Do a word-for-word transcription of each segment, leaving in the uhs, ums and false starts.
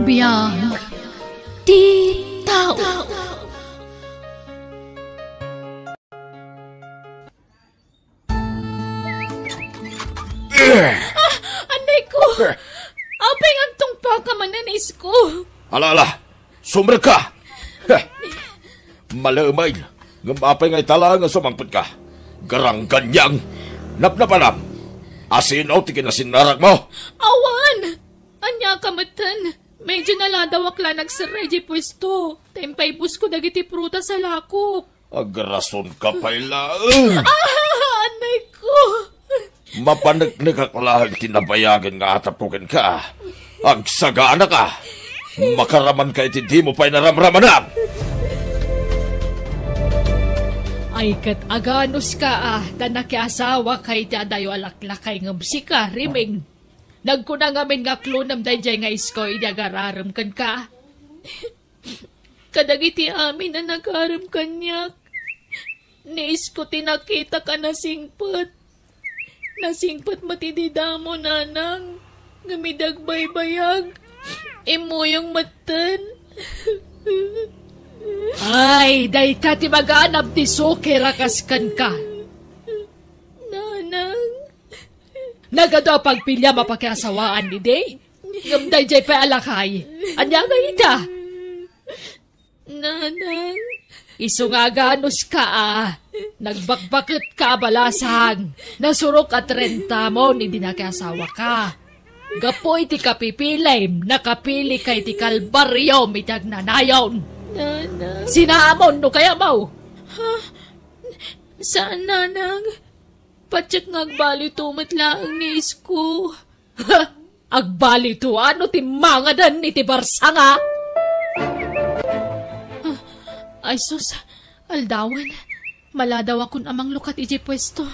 Biag ti tao. Ah, anay ko! Apay nga agtungpaka manen, isko? Ala, ala! Sumrekka! Heh! Maleumay! Ngem apay nga ita laeng nga sumangpetka? Garangganyang! Napnapanam! Asino ti kinasinarakmo? Awan! Ania ka metten? Medyo naladawak la nagserrek idiay puesto. Ta impaibusko dagiti prutas a lakok. Agrasonka pay laeng. Ah, anay ko! Mapaneknekak laeng ti nabayagen nga atapko kenka. Agsaganaka! Makaramanka iti dimo pay naramramanan! Ay, ket aganuska, a, ta nakiasawaka iti adayo a laklakay ngem sika, Rimeng. Nagkuna ngamin nga klonem daydiay nga isko idi agararem kenka. Kadagiti amin a nagarem kaniak, ni isko ti nakitak a nasingpet. Nasingpet met idi damo, nanang, ngem idi agbaybayag, immuyong metten. Ay, dayta ti maganab ti sukir a kas kenka. Nanang. Nagadu a pagpiliam a pakiasawaan idi? Ngem daydiay pay a lakay. Ania nga ita? Nanang. Isu nga aganuska, a. Nagbakbaketka a balasang. Nasurok a trenta mo idi nakiasawaka. Gapu iti kapipilim, nakapilika iti kalbariom iti agnanayon. Nanang. Sinaamon no kayatmo. Ha? Saan, nanang? Patiek nga agbaliwto met laeng ni isko. Ha! Agbaliwto no ti mangaden iti barsanga? Ah, ay sus, aldawen. Maladawakon a manglukat idiay puesto.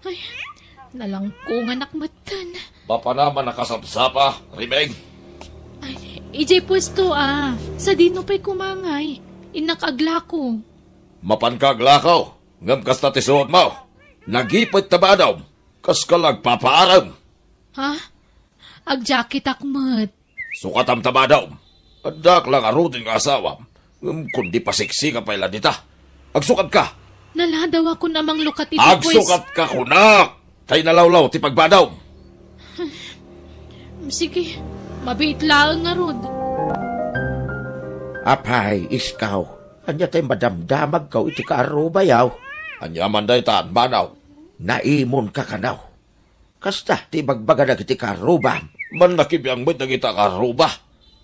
Ay, nalangkonganak metten. Mapanam a nakasapsapa, Rimeng? Ay, idiay puesto, a. Sadino pay kumangay? Innak aglako. Mapanka aglako, ngem kasta ti suotmo. Nagipet ta badom. Kaska la agpapaarem. Ha? Agjaketak met. Sukatam ta badom. Addaak la ngaruden nga asawam. Ngem kundi pasiksika pay la dita. Agsukatka. Naladawakon a manglukat iti pues- Agsukatka, kunak! Tay nalawlaw ti pagbadom. Sige, mabiit laeng ngarud. Apay, iskaw, ania tay madamdamagkaw iti kaarrubayaw? Ania man daytan, manaw? Naimonka kano. Kasta ti ibagbaga dagiti kaarrubam. Mannakibiang met dagita kaarruba.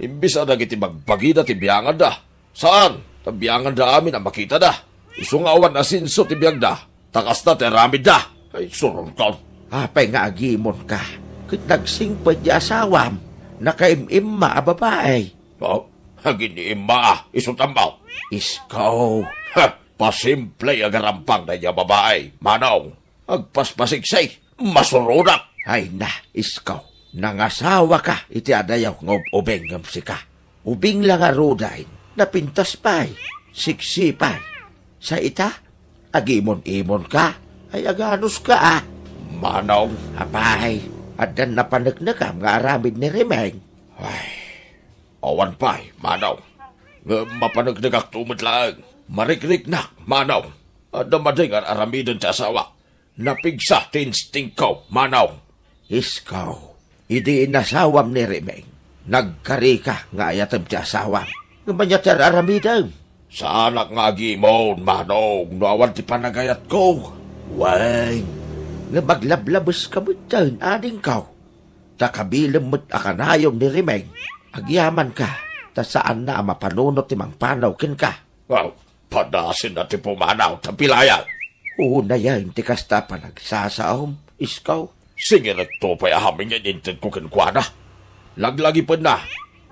Imbes a dagiti bagbagida ti bianganda. Saan, ta bianganda amin a makitada. Isu nga awan asenso ti biagda, ta kasta ti aramidda. Ay, suronkon. Apay nga agimonka? Ket nagsingpet ti asawam. Nakaim-imma a babai. Oh, agin-imma a, isu tammo. Iskaw. Ha, pasimple a garampang daydiay a babai, manong. Agpaspasiksi, masurodak. Ay na, iskaw. Nangasawaka iti adayo nga ub-ubing ngem sika. Ubing la ngaruden, napintas pay, siksi pay. Sa ita, agimon-imonka, ay aganuska, a. Manong. Apay, addan napaneknekam nga aramid ni Rimeng? Ay, awan pay, manong. Ngem mapaneknekakto met laeng. Marikriknak, manong. Adda madi nga ar-aramiden ti asawak. Napigsa ti instingko, manong. Iskaw, idi inasawam ni Rimeng, nagkarika nga ayatem ti asawam. Ngem ania ti ar-aramidem? Saanak nga agimon, manong, no awan ti panagayatko. Wen, ngem aglablabeska metten, adingko. Ta kabilem met a kanayon ni Rimeng. Agyamanka, ta saanna a mapanunot ti mangpanaw kenka. Aw, padasenna ti pumanaw ta pilayan. Unayen ti kasta a panagsasaom, iskaw. Singirekto pay amin nga inintedko kenkuana. Laglagipenna,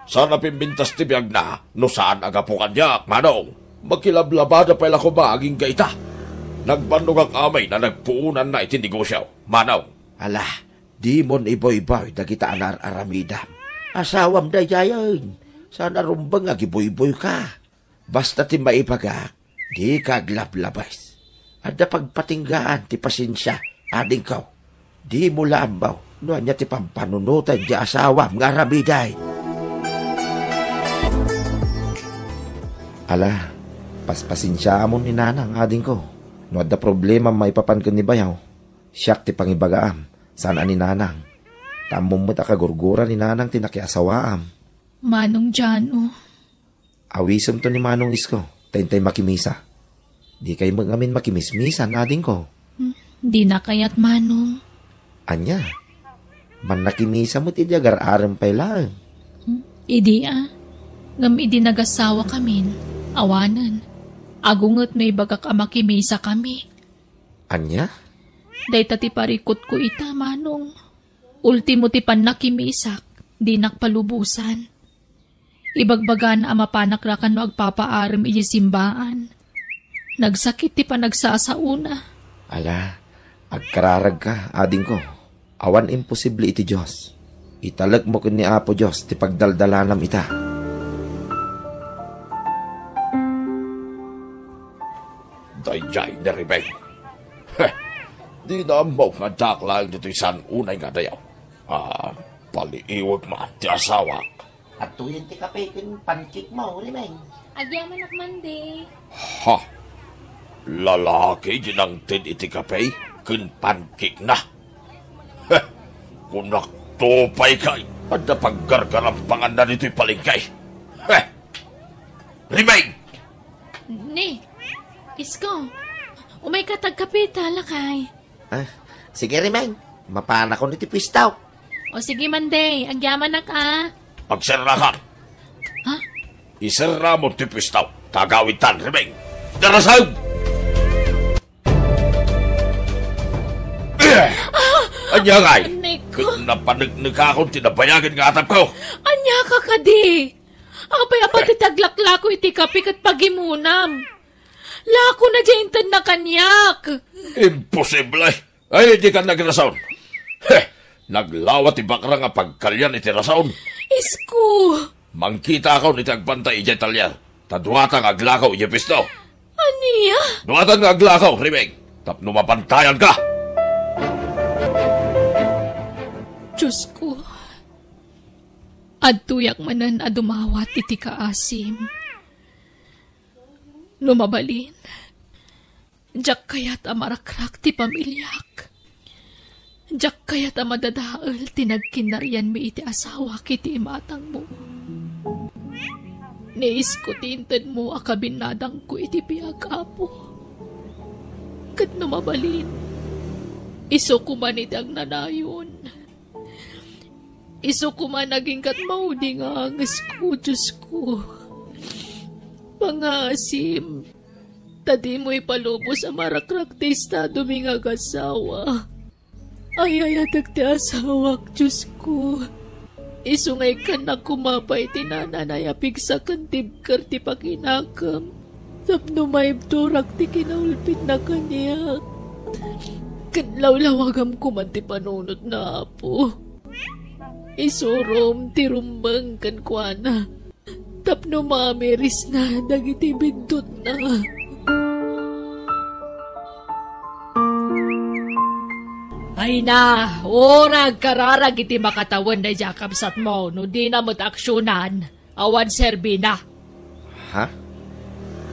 saan a pimbintas ti biagna no saan a gapu kaniak, manong. Makilablabada pay la koma agingga ita. Nagbannogak amin a nagpuonanna iti negosio, manong. Ala, dimon ibuybuy dagita a naar-aramidam. Asawam daydiayen, saan a rumbeng nga agibuybuy ka. Basta ti maibagak, dika aglablabes. Adda pagpatinggaan ti pasensia, adingko. Dimo la ammo no ania ti pampanunoten ti asawam nga aramiden. Ala, paspasensiaamon ni Nanang, adingko. No adda problema maipapan ken ni Bayaw, siak ti pangibagaam, saan a ni Nanang. Ta ammom met a kagurgura ni Nanang ti nakiasawaam. Manong Jano. Awisemto ni Manong Isko, ta intay makimisa. Dikay met ngamin makimismisan, adingko. Hmm, dina kayat, Manong. Ania? Mannakimisa met idi agar-arem pay laeng. Hmm, idi a. Ngem idi nagassawakamin, awanen. Agunget no ibagak a makimisakami. Ania? Dayta ti parikutko ita, Manong. Ultimo ti pannakimisak, dinak palubosan. Ibagbagana a mapanak ra kano agpapaarem idiay simbaan. Nagsakit ti panagsasaona. Ala, agkararagka, adingko. Awan imposible iti Dios. Italekmo ken ni Apo Dios ti pagdaldalanam ita. Daydiay ni Rimeng. Heh, dina ammo nga diak laeng ditoy saan unay nga adayo. Ah, paliiwek man ti asawak. Adtoyen ti kape ken pancake mo, Rimeng. Agyamanak, Mande. Ha? Lalaki ti nangted iti kape ken pancake na. Heh, kunak to pay kay adda paggargarampanganna ditoy palengke. Heh! Rimeng! Ni, Isko, umayka ta agkape ta, lakay. Ah, sige, Rimeng. Mapanakon iti puesto. O sige, Mande, agyamanak a. Agserrakan. Ha? Iserramon ti puesto. Tagawidtan, Rimeng. Darasag! Ania ngay? Anak ko. Ket napaneknekakon ti nabayagen nga atapko. Ania ka kadi? Apay a pati ti aglaklako iti kape ket pagimunam? Lako na diay intedna kaniak. Imposible! Ay, dika nagrason. Heh, naglawa ti bakrang a pagkalian iti rason. Isko! Mangkitakon iti agbantay idiay talyer. Ta duata nga aglako idiay puesto. Ania? Duatan nga aglako, Rimeng. Tapno mabantayanka. Diosko, adtoyak manen a dumawat iti kaasim. No mabalin, diak kayat a marakrak ti pamiliak. Diak kayat a madadael ti nagkinnarianmi iti asawak iti imatangmo. Ni Isko ti intedmo a kabinnadangko iti biag, Apo. Ket no mabalin, isu koma iti agnanayon. Isu koma nagingkat maudi nga angesko, Diosko. Pangaasim, ta dimo ipalubos a marakrak ti estadomi nga agassawa. Ay-ayatek ti asawak, Diosko. Isu nga ikkannak koma pay ti nananay a pigsa ken tibker ti pakinakem tapno maibturak ti kinaulpitna kaniak. Ket lawlawagam koman ti panunotna, Apo. Isurom ti rumbeng kenkuana tapno maamirisna dagiti biddutna. Ay na, uray agkararag iti makatawen daydiay a kabsatmo no dina met aksionan. Awan serbina. Ha?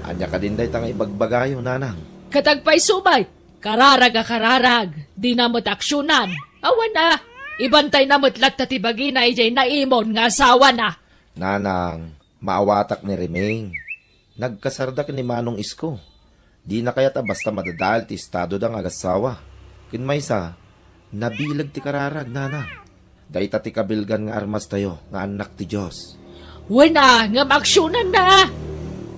Ania kadin dayta nga ibagbagayo, Nanang? Ket agpayso met, kararag a kararag, dina met aksionan. Awan a, ibantayna met latta ti bagina idiay naimon nga asawana. Nanang, maawatak ni Rimeng. Nagkasarda ken ni Manong Isko. Dina kayat a basta madadael ti estadoda nga agassawa. Ken maysa, nabileg ti kararag, Nanang. Dayta ti kabilgan nga armastayo nga annak ti Dios. Wen a, ngem aksionanna.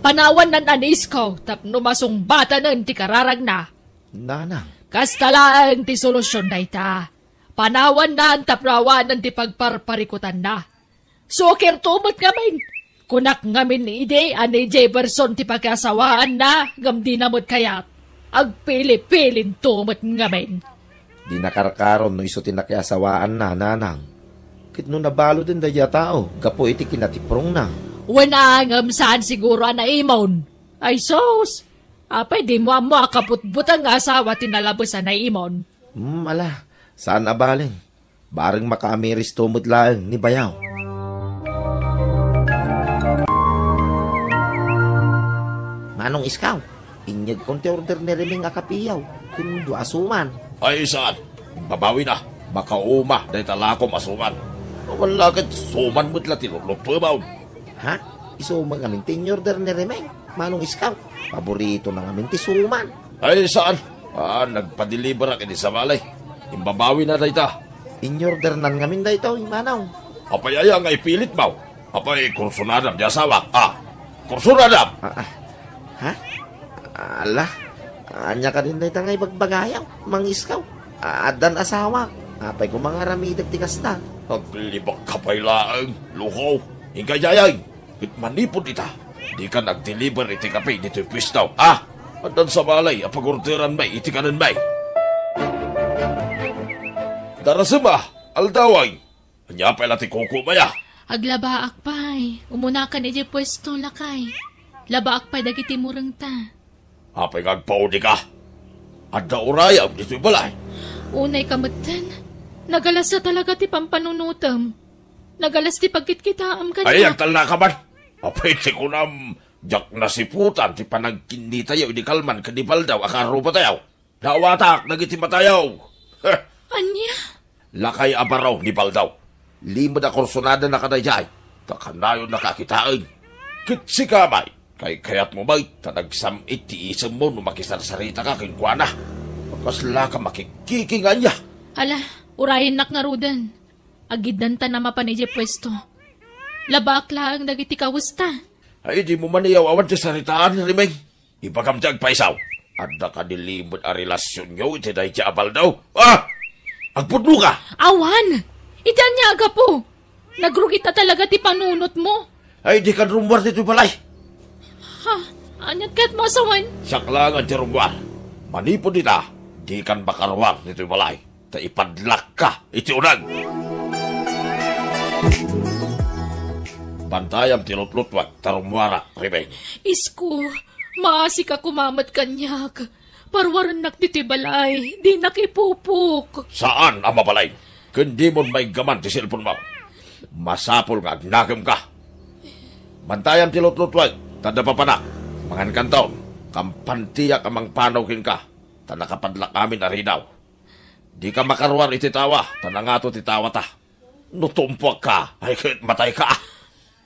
Panawannan a ni Isko tapno masungbatanen ti kararagna. Nanang. Kasta laeng ti solusion dayta. Panawannan tapno awanen ti pagparparikutanna. Sukirto met ngamin. Kunak ngamin idi a ni Jefferson ti pakiasawaanna ngem dina met kayat. Agpili-pilinto met ngamin. Dina karkaron no isu ti nakiasawaanna, Nanang. Ket no nabaluden daydiay a tao gapu iti kinatiprongna. Wen a, ngem saan siguro a naimon. Ay sus! Apay dimo ammo a kabutbuteng nga asawa ti nalabes a naimon? Hmm, ala, saan a bale. Bareng makaamiristo met laeng ni Bayaw. Iskaw, inyegkon ti order ni Remeng a kapiyaw ken dua a suman. Ay, saan? Babawi na. Makauma dayta lakom a suman. Awan la ket suman met la ti lutlutuem. Ha? Isuman ngamin ti inyurder ni Remeng, Manong Iskaw. Paboritona ngamin ti suman. Ay, saan? Ah, nagpadeliverak iti sabali. Imbabawi na dayta. Inyurdernan ngamin daytoy, Manong. Apay aya nga ipilitmo? Apay, kursunadam ti asawak, a? Kursunadam! Ah, ah. Ha? Ala, ania kadin dayta nga ibagbagayo, Manong Iskaw? Addan asawak. Apay koma nga aramidek ti kasta? Aglibakka pay laeng, lukaw. Inka, Jayay. Ket manipud ita, dikan agdeliver iti kape ditoy puesto, a? Addan sabali a pagorderanmi iti kanenmi. Darasem a, aldawen. Ania pay la ti kukuem aya? Aglabaak pay. Umunakan idiay puesto, lakay. Labaak pay dagiti murengta. Apay nga agpaudika? Adda urayem ditoy balay? Unayka metten. Nagalas a talaga ti pampanunotem. Nagalas ti pagkitkitaem kaniak. Ay, agtalnaka man. Apay ti kunam, diak nasiputan ti panagkinnitayo idi kalman ken ni Baldaw a kaarrubatayo. Naawatak dagiti matayo. Heh. Ania? Lakay a baro ni Baldaw. Limed a kursunadana kadaydiay, ta kanayonnaka a kitaen. Ket sika met, kaykayatmo met ta nagsam-it ti isemmo no makisarsaritaka kenkuana. Kaslaka makikiki nga ania? Ala, urayennak ngaruden. Agiddanta a mapan idiay puesto. Labaak laeng dagiti kawesta. Ay, dimo man iyaw-awan ti saritaan, Rimeng. Ibagam ti agpayso. Adda kadi limed a relasionyo iti daydiay a Baldaw? Ah! Agpudnoka! Awan! Iti ania a gapu? Nagrugit a talaga ti panunotmo. Ay, dikan rummuar ditoy balay. Ha? Aniat ket masawen? Siak laengen ti rummuar. Manipud ita, dikan makaruar ditoy balay. Ta ipadlakka iti uneg. Bantayam ti lutlutuek ta rummuarak, Rimeng. Isko, maasika koma met kaniak. Paruarennak ditoy balay, dinak ipupok. Saan a mabalin? Ken dimon maiggaman ti cellphone-mo. Masapul nga agnakemka. Bantayam ti lutlutuek, ta adda papanak. Mangankanton, kampantiak a mangpanaw kenka, ta nakapadlak amin a ridaw. Dika makaruar iti tawa, ta nangato ti tawata. No tumpuakka, ay ket matayka.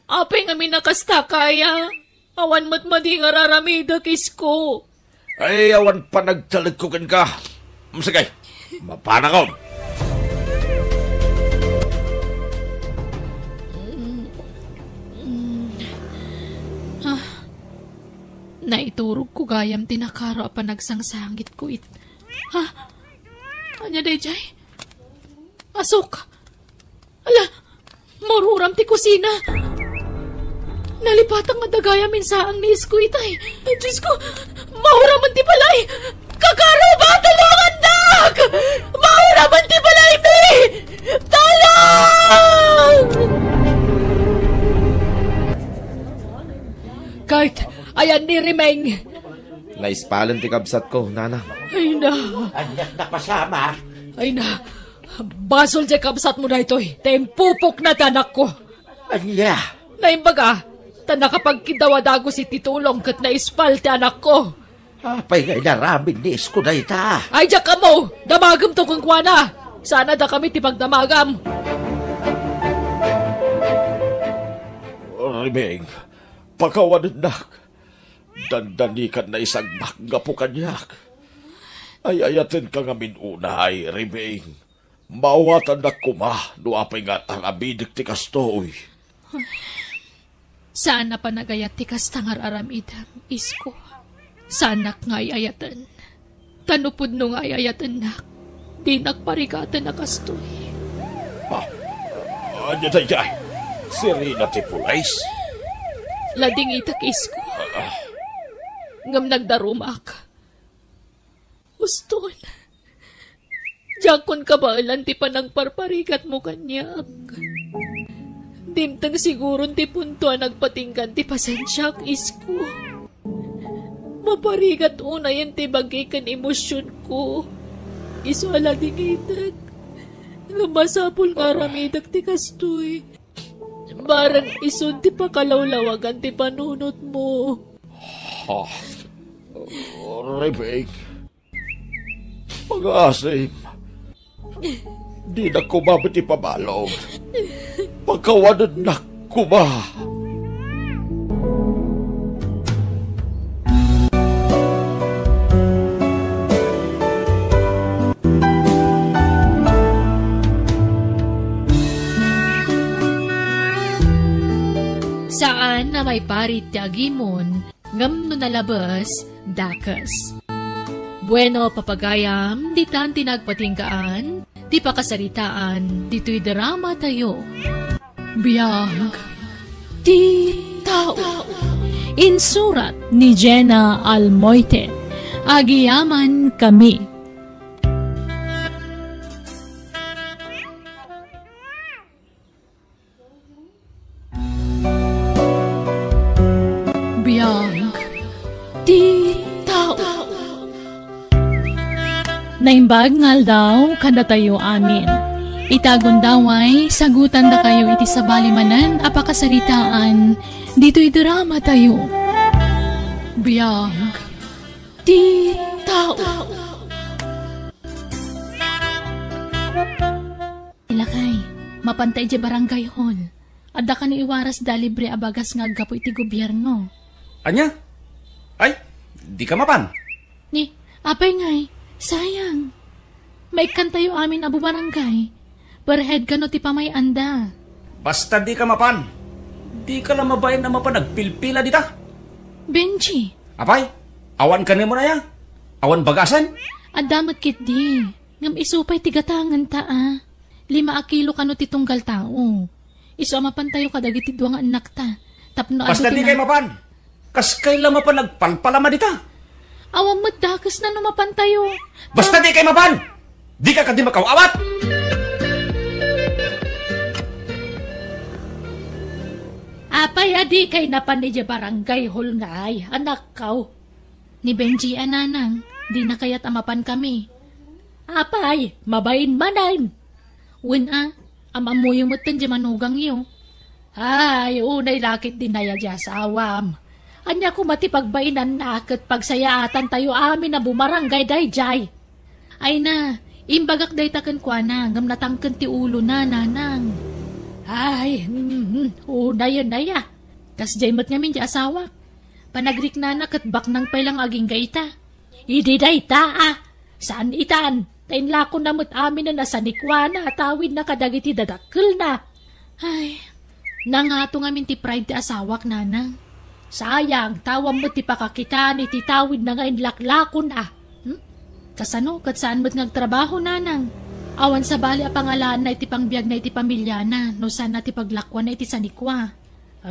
Apay ngamin a kasta, kaya? Awan met madi nga ar-aramidek, Isko. Ay, awan panagtalekko kenka. Mm, sige, mapanakon. Ah, naiturogko gayam ti nakaro a panagsangsangitko it-, ha? Ania daydiay? Asok! Ala, maururam ti kusina. Nalipatak nga dagayam insaang ni Isko itay. Diyos ko, maururam ti balay. Kakaruba, tulongannak! Maururam ti balay mi! Tulong! Kurt, ayan ni Rimeng. Naispalen ti kabsatko, nana. Ay na. Aniat a napasamak? Ay na. Basol diay kabsatmo daytoy. Ta impupokna ti anakko. Ania? Naimbaga, ta nakapagkiddaw a dagus iti tulong ket naispal ti anakko. Apay nga inaramid ni Isko dayta? Ay, diak ammo. Damagemto kenkuana. Saan a dakami ti pagdamagam. Rimeng, pakawanennak. Dandanikan naisagmak gapu kaniak. Ay-ayatenka ngamin unay, Rimeng. Maawatannak koma no apay nga ar-aramidek ti kastoy. Saan a panagayat ti kasta nga ar-aramidem, Isko. Saanak nga ay-ayaten. Ta no pudno nga ay-ayatennak, dinak parigaten a kastoy. Ah, ania daydiay? Sirena ti pulis? Ladingitek, Isko. Ah. Ngem nagdarumak. Uston. Diakon kabaelan ti panangparparigatmo kaniak. Dimteng siguron ti punto a nagpatinggan ti pasensiak, Isko. Maparigat unayen ti bagi ken emosionko. Isu a ladingitek. Ngem masapul nga aramidek ti kastoy. Bareng isun ti pakalawlawagan ti panunotmo. Ah, Rebek, pangaasim, dina koma met ipabalog. Pakawanennak koma. Saan a maiparit ti agimon, ngem no nalabes, dakes. Bueno, papagayam, ditan ti nagpatinggaan ti pakasaritaan ditoy drama tayo. Biag ti tao. Insurat ni Jenna Almoite. Agiyaman kami. Biag ti tao. Naimbag nga aldaw kadatayo amin. Ita gundaway, sagutandakayo iti sabali manen a pakasaritaan ditoy drama tayo. Biag ti tao. Lakay, mapanta idiay barangay hall. Adda kano iwaras da libre a bagas nga aggapu iti gobierno. Ania? Ay, dika mapan. Ni, apay ngay, sayang. Maikkantayo amin a bubarangay. Perhead kano ti pamay-anda. Basta dika mapan. Dika la mabain a mapan agpilpila dita. Benji. Apay, awan kanimo na ya? Awan bagasen? Adda met ketdi. Ngem isu pay ti gatangenta a. Lima a kilo kano ti tunggal tao. Isu a mapantayo kadagiti dua nga annakta. Tapno adu Basta ti di na- kay mapan. Kas kay la mapan agpalpalama dita. Awan met dakesna no mapantayo. Basta di kay mapan. Di ka kadi makaw-awat. Apay a di kay napan idiay barangay hall ngay, anakkaw? Ni Benji a nanang, dina kayat a mapan kami. Apay, mabain manen. Wen a, am-ammoyo metten diay manugangyo. Ay, unay lakit dinaya diay asawam. Ania koma ti pagbainanna ket pagsayaatantayo amin a bumarangay daydiay. Ay na, imbagak dayta kenkuana, ngem natangken ti ulona, nanang. Ay, mm, mm, unayen aya. Kasdiay met ngamin diay asawak. Panagriknana ket baknang pay lang agingga ita. Idi dayta, a, saan itan, ta inlakona met aminen a sanikuana a tawidna kadagiti dadakkelna. Ay, nangato ngamin ti pride ti asawak, nanang. Sayang, ta awan met ti pakakitaan iti tawidna nga inlaklakona. Hmm? Kasano, ket saan met nga agtrabaho, nanang? Awan sabali a pangalaanna iti pangbiagna iti pamiliana, no saan a ti paglakuanna iti sanikua.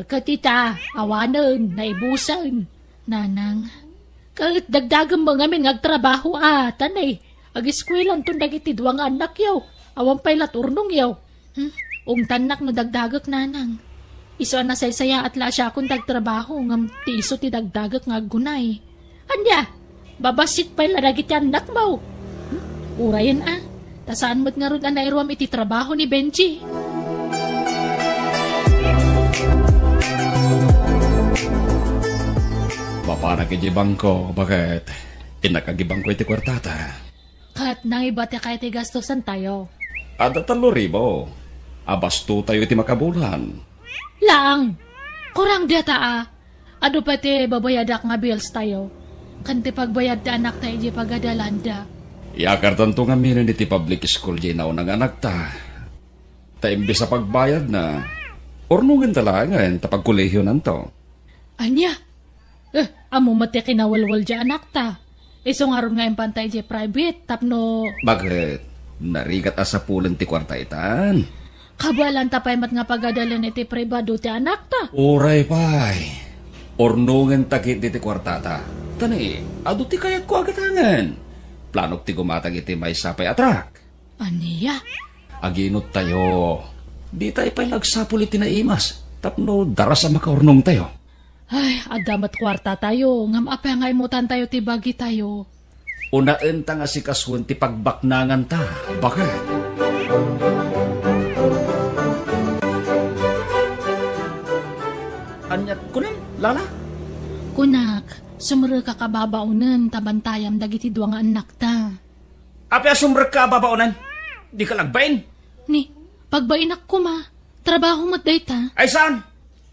Ket ita, awanen, naibusen. Nanang. Ket dagdagem ngamin nga agtrabaho a, ta nay, ageskuelanton dagiti dua nga annakyo. Awan pay la ti urnongyo. Hmm, ungtannak no dagdagek, nanang. Isu a nasaysayaat la a siakon ti agtrabaho, ngem ti isu ti dagdagek nga aggunay. Ania? Babassit pay la dagiti annakmo. Hmm? Urayen a, ta saan met ngarud a nairuam iti trabaho ni Benji. Mapanak idiay bangko, baket innak agibangko iti kuartata. Ket nangibatika iti gastusantayo. Adda tallo ribu. Abastotayo iti makabulan. Laang! Kurang dayta a. Adu pay ti babayadak nga bills tayo. Ken ti pagbayad ti anakta idiay pagadalanda. Iyakartanto ngaminen iti public school diay nauna nga anakta. Ta imbes a pagbayadna, urnongenta laengen ta pagkolehionanto. Ania? Eh, ammo met ti kinawalwal diay anakta. Isu ngarud nga impanta idiay private tapno Baket, narigat a sapulen ti kuarta itan. Kabaelanta pay met nga pagadalen iti pribado ti anakta. Uray pay. Urnongenta ketdi ti kuartata. Ta ni, adu ti kayatko a gatangen. Planok ti gumatang iti maysa pay a truck. Ania? Aginuttayo. Ditay pay la agsapul iti naimas tapno daras a makaurnongtayo. Ay, adda met kuartatayo, ngem apay nga immutantayo ti bagitayo? Unaenta nga sikasuen ti pagbaknanganta, baket. Ania kunam, Lala? Kunak, Sumrekka a babaonen ta bantayam dagiti dua nga annakta. Apay a sumrekka a babaonen? Dika la agbain? Ni, pagbainak koma. Trabaho met dayta. Ay saan?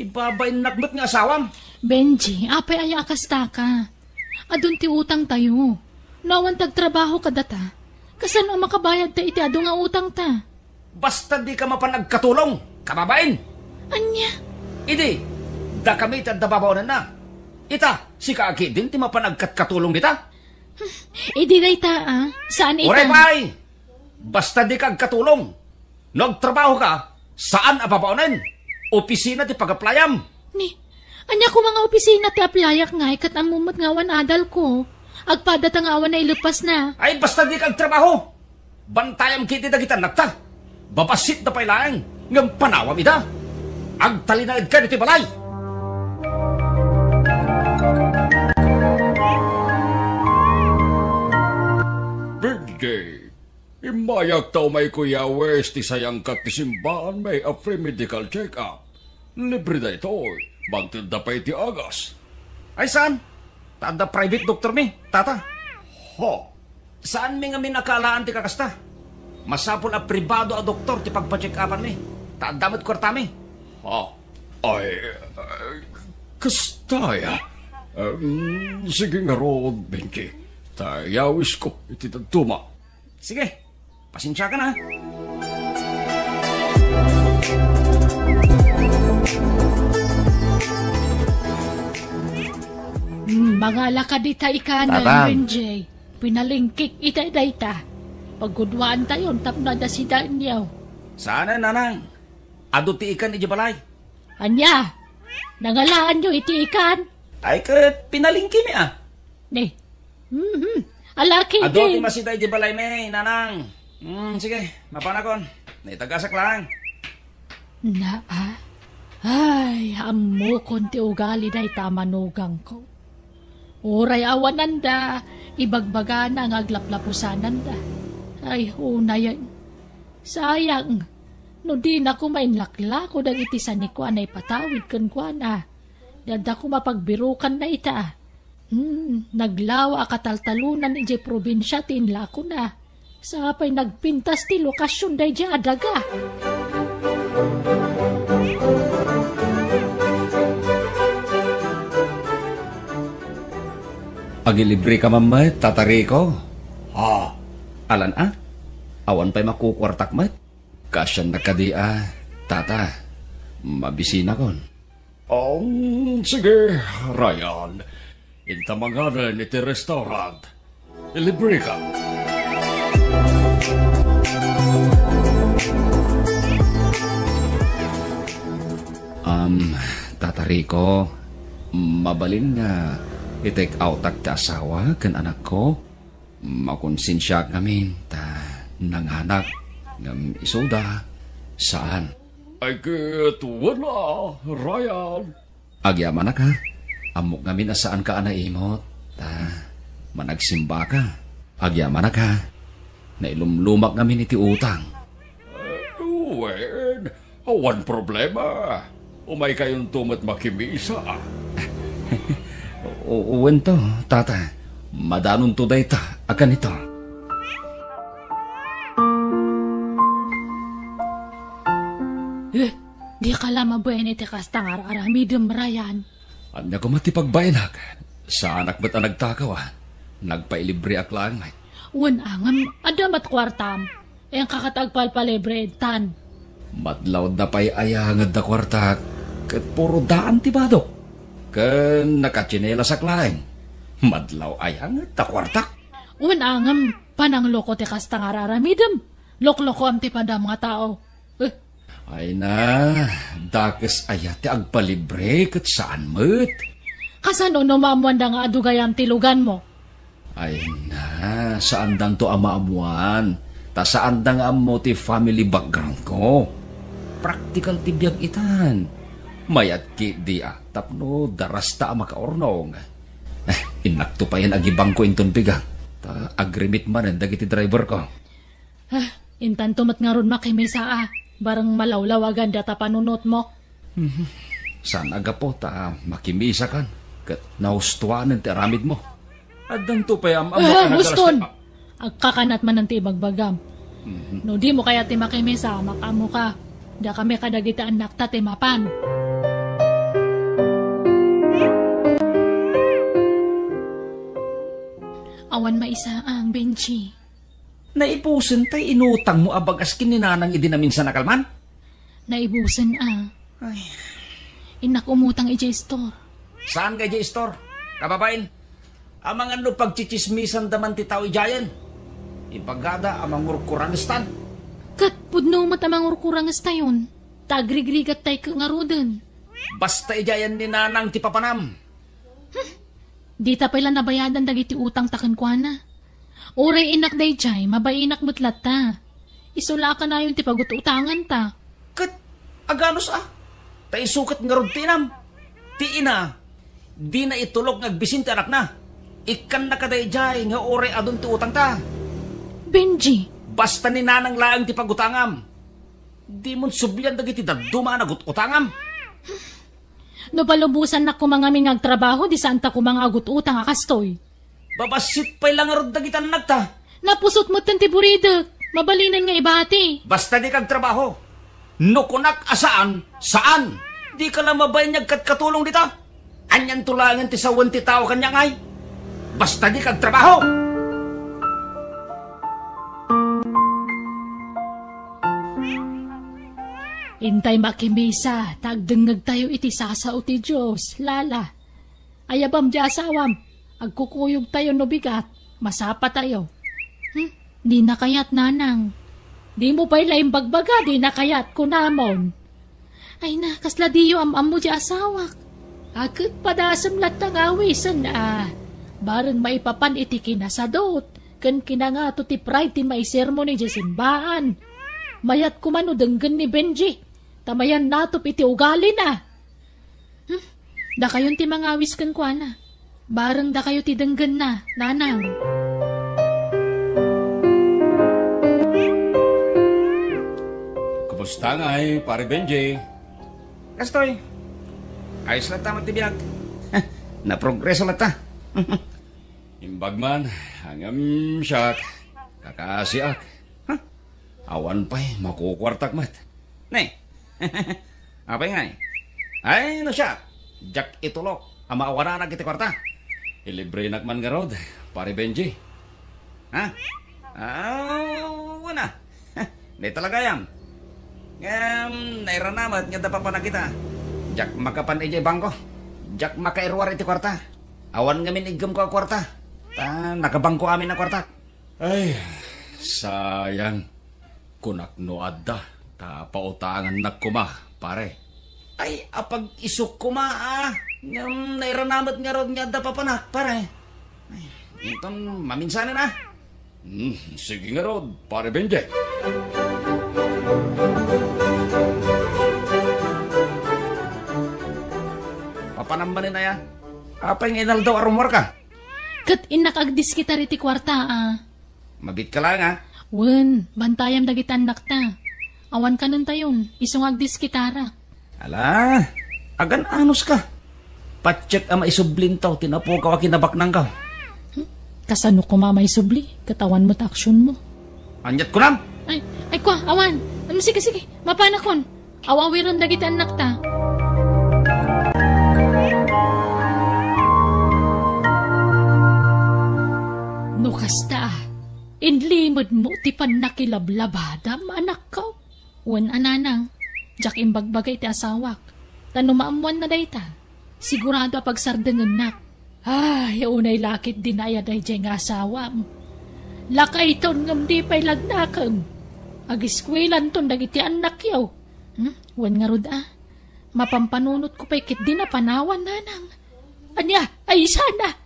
Ibabainnak met nga asawam. Benji, apay aya a kastaka? Adun ti utangtayo. No awan ti agtrabaho kadata, kasano a makabayadta iti adu nga utangta? Basta dika mapan agkatulong, kababain. Ania? Idi, dakami ti adda babaonenna. Ita, sika a ketdin ti mapan agkatkatulong dita. Idi dayta, a, saan ita? Uray pay! Basta dika agkatulong. No agtrabahoka, saan a babaonen. Opisina ti pag-applyam. Ni, ania koma nga opisina ti applyak ngay ket ammom met nga awan adalko? Agpadata nga awan naileppasna. Ay, basta dika agtrabaho. Bantayam ketdi dagiti annakta. Babassitda pay laeng, ngem panawam ida. Agtalinaedka ditoy balay. Birthday. Immayak ta umayko yawes ti sayangkat ti simbaan may a free medical check-up. Libre daytoy, mangtedda pay ti agas. Ay saan? Ta adda private doktormi, tata. Ha? Saanmi ngamin a kaalaan ti kakasta. Masapul a pribado a doktor ti pagpa-check-upanmi. Ta adda met kuartami. Ha? Ay, ay, kasta aya. Em, sige ngarud, Benji. Ta yawisko iti dadduma. Sige, pasensiakan a. Hmm, mangalaka dita ikanem, Tatang. Benji. Pinalingkik ita dayta. Pagguduaantayon tapno adda sidaenyo. Saan, nanang? Adu ti ikan idiay balay. Ania? Nangalaanyo iti ikan? Ay, ket pinalingkimi a. Ni. Mhm. Alaki. Adu ti masida idiay balaymi, nanang. Hmm, sige, mapanakon. Naitagasak lang. Naa? Ay, ammokon ti ugali dayta a manugangko. Uray awananda, ibagbagana nga aglaplapusananda. Ay, unayen. Sayang, no dina koma inlaklako dagiti sanikuana ipatawid kenkuana, di adda koma pagbirukanna ita. Hmm, naglawa a kataltalonan idiay probinsia ti inlakona. Sapay nagpintas ti lokasion daydiay a daga. Agilibreka man met, Tata Rico? Ha? Alan a? Awan pay makukuartak met? Kaasiannak kadi a, Tata? Mabisinakon. Um, sige, Ryan. Inta manganen iti restaurant. Ilibreka. Um, Tata Rico, mabalin nga i-take outak ti asawa ken anakko? Makonsensiaak ngamin ta nanganak ngem isuda, saan. Ay ket wen a, Ryan. Agyamanak a, ammok ngamin a saanka a naimot ta managsimbaka. Agyamanak a, nailumlumak ngamin iti utang. Eh, wen, awan problema. Umaykayonto met makimisa. O, wen to, Tata. Madanonto dayta a kanito. Eh, dika la mabain iti kasta nga ar-aramidem, Ryan. Ania koma ti pagbaenak? Saanak met a nagtakaw a. Nagpailibreak laeng met. Wen a ngem, adda met kuartam. Inka ket agpalpalibre intan. Madlawda pay aya nga adda kuartak, ket puro daan ti badok. Ken nakatsinilasak laeng. Madlaw aya nga adda kuartak. Wen a ngem, panangloko ti kasta nga ar-aramidem. Loklokoam ti padam nga tao. Eh. Ay na, dakes aya ti agpalibre ket saan met. Kasano no maammoanda nga adu gayam ti luganmo? Ay na, saandanto a maammoan, ta saanda nga ammo ti family background ko. Praktikal ti biag itan. Mayat ketdi a tapno darasta a makaurnong. Eh, innakto payen agibangko inton bigang, ta agrimit manen dagiti driver ko. Ah, intanto met ngarud makimisa a, bareng malawlawaganda ta panunotmo. Mhm. Saan a gapu ta makimisakan. Ket nahustuanen ti aramidmo. Addanto pay am-ammo Ah, a nagalas Huston! ti Agkakanat manen ti ibagbagam. Mhm. No dimo kayat ti makimisa, makaammoka. Diakami kadagiti annakta ti mapan. Awan maisaang, Benji. Naibusen tay inutangmo a bagas ken ni Nanang idi naminsan a kalman? Naibusen a. Ay. Innak umutang idiay store. Saan nga idiay store? Kababain, amangan no pagtsitsismisanda man ti tao idiayen. Ibagada a mangurkurangestan. Ket pudno met a mangurkurangestayon. Ta agrigrigattay ket ngaruden. Basta idiayen ni Nanang ti papanam. Dita pay la nabayadan dagiti utangta kenkuana. Uray innak daydiay, mabainak met latta. Isu la a kanayon ti pagut-utanganta. Ket aganus a? Ta isu ket ngarud ti inam. Ti ina, dina itulok nga agbisin ti anakna. Ikkannaka daydiay nga uray adun ti utangta. Benji! Basta ni Nanang laeng ti pagutangam. Dimon sublian dagiti dadduma a nagut-utangam. No palubosannak koma ngamin nga agtrabaho, di saanta koma nga agut-utang a kastoy. Babassit pay la ngarud dagiti annakta. Napusot metten ti buridek. Mabalinen nga ibati. Basta dika agtrabaho. No kunak a saan, saan. Dika la mabain nga agkatkatulong dita. Anianto laengen ti sawen ti tao kaniak ngay? Basta dika agtrabaho. Intay makimisa, ta agdengngegtayo iti sasao ti Dios, Lala. Ayabam diay asawam, agkukuyogtayo no bigat, masapatayo. Hmm? Dina kayat, Nanang. Dimo pay la imbagbaga, dina kayat, kunamon. Ay na, kasla diyo am-ammo diay asawak. Ket padasem latta nga awisen a. Bareng maipapan iti kinasadut, ken kinangato ti pride ti maisermon idiay simbaan. Mayat koma no denggen ni Benji, ta mayan natop iti ugalina. Hmm, dakayon ti mangawis kenkuana. Bareng dakayo ti denggenna, Nanang. Kumusta ngay, Pare Benji? Kastoy, ayos latta met ti biag. Naprogreso latta. Imbag man, ngem siak, kakaasiak. Huh? Awan pay makukuartak met. Ne? Apay ngay? Ay, no siak, diak itulok a maawananak iti kuarta. Ilibrenak man ngarud, Pare Benji. Ha? Ah, wen a. Dayta la gayam. Ngem, nairana met nga adda papanak ita. Diak makapan idiay bangko. Diak makairuar iti kuarta. Awan ngamin iggemko a kuarta. Ta nakabangko amin a kuartak. Ay, sayang. Kunak no adda, ta pautangannak koma, pare. Ay, apag-isuk koma, a. Ngem, nairana met ngarud nga adda papanak, pare. Ay, inton maminsanen, a. Hmm, sige ngarud, Pare Benji. Papanam manen aya? Apay nga inaldaw a rummuarka? Ket innak agdiskitar iti kuarta, a. Mabiitka laeng, a? Wen, bantayam dagiti annakta. Awan kanentayon, isu nga agdiskitarak. Ala, agan-anuska. Patiek a maisublinto ti napukaw a kinabaknangko. Hmm? Kasano koma maisubli? Ket awan met aksionmo. Aniat kunam? Ay, ay, kua, awan. Ano, sige, sige. Mapanakon. Aw-awiren dagiti annakta. No kasta, inlimedmo ti pannakilablabadam, anakko. Wen a, Nanang, diak imbagbaga iti asawak. Ta no maammoanna dayta, sigurado a pagsardengennak. Ay, unay la ketdi naaya daydiay nga asawam. Lakayton ngem di pay lagnakem. Agiskuelanton dagiti annakyo. Hmm? Wen ngarud a. Mapampanunotko pay ketdi napanawan, Nanang. Ania, ay sana.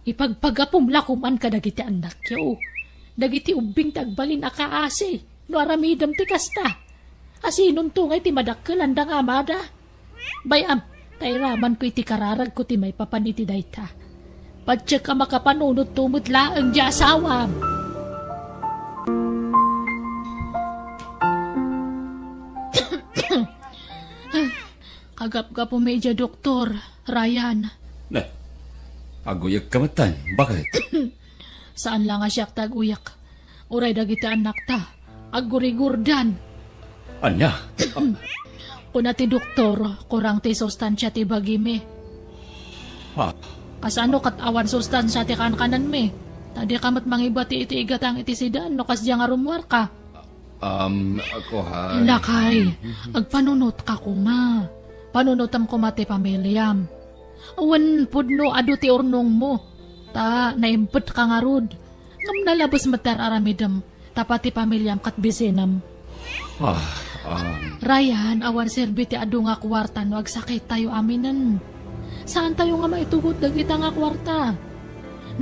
Ipagpagapom la koman kadagiti annakyo. Dagiti ubbing ti agbalin a kaasi no aramidem ti kasta. Asinonto ngay ti madakkelanda nga amada? Bay-am, ta iramanko iti kararagko ti maipapan iti dayta. Patiek a makapanunotto met laeng diay asawam. Kagapgapumi idiay doktor, Ryan. Na, Aguyekka metten. Bakit? Saan la nga siak ti aguyek. Uray dagiti annakta, aggurigurdan. Ania? Kuna ti doktor, kurang ti sustansia ti bagimi. Ah. Kasano ket awan sustansia ti kankanenmi? Ta dika met mangibati iti igatang iti sidan no kasdiay nga rummuarka. Um, ako, ha? Lakay, agpanunotka koma. Panunotem koma ti pamiliam. Wen pudno adu ti urnongmo, ta naimpetka ngarud. Ngem nalabes met ti ar-aramidem, ta pati pamiliam ket bisinem. Ah, um. Ryan, awan serbi ti adu nga kuarta no agsakittayo aminen. Saantayo nga maitugot dagita nga kuarta.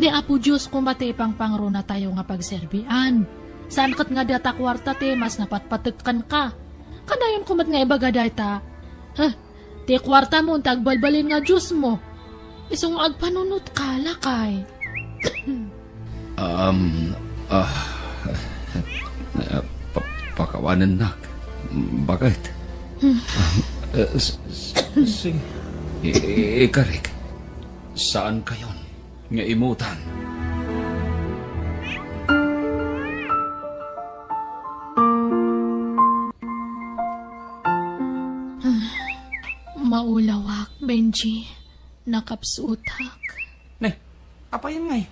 Ni Apo Dios koma ti ipangpangronatayo nga pagserbian. Saan ket nga data kuarta ti mas napatpatek kenka. Kanayon koma nga ibaga dayta. Huh, ti kuartamo ti agbalbalin nga diosmo. Isu nga agpanunotka, lakay. Um, ah, pa-, pakawanennak. Bakit? Hmm. Ah, eh, s-, s-, sige. I-, i-, ikarik. Saan kayon nga imutan? Maulawak, Benji. Nakapsutak. Ne, apay ngay?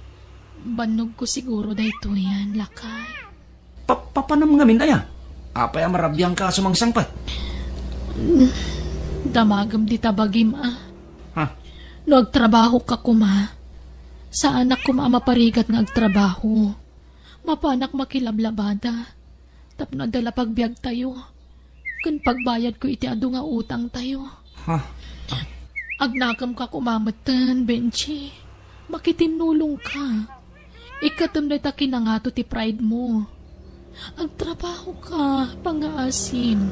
Bannogko siguro daytoyen, lakay. Pa-, papanam ngamin aya? Apay a marabiangka a sumangsangpet? Damagem dita bagim a. Ha? No agtrabahoka koma, saanak koma a maparigat nga agtrabaho. Mapanak makilablabada tapno adda la pagbiagtayo ken pagbayadko iti adu nga utangtayo. Ha? Agnakemka koma metten, Benji. Makitinnulongka. Ikkatem dayta kinangato ti pride mo. Agtrabahoka, pangngaasim.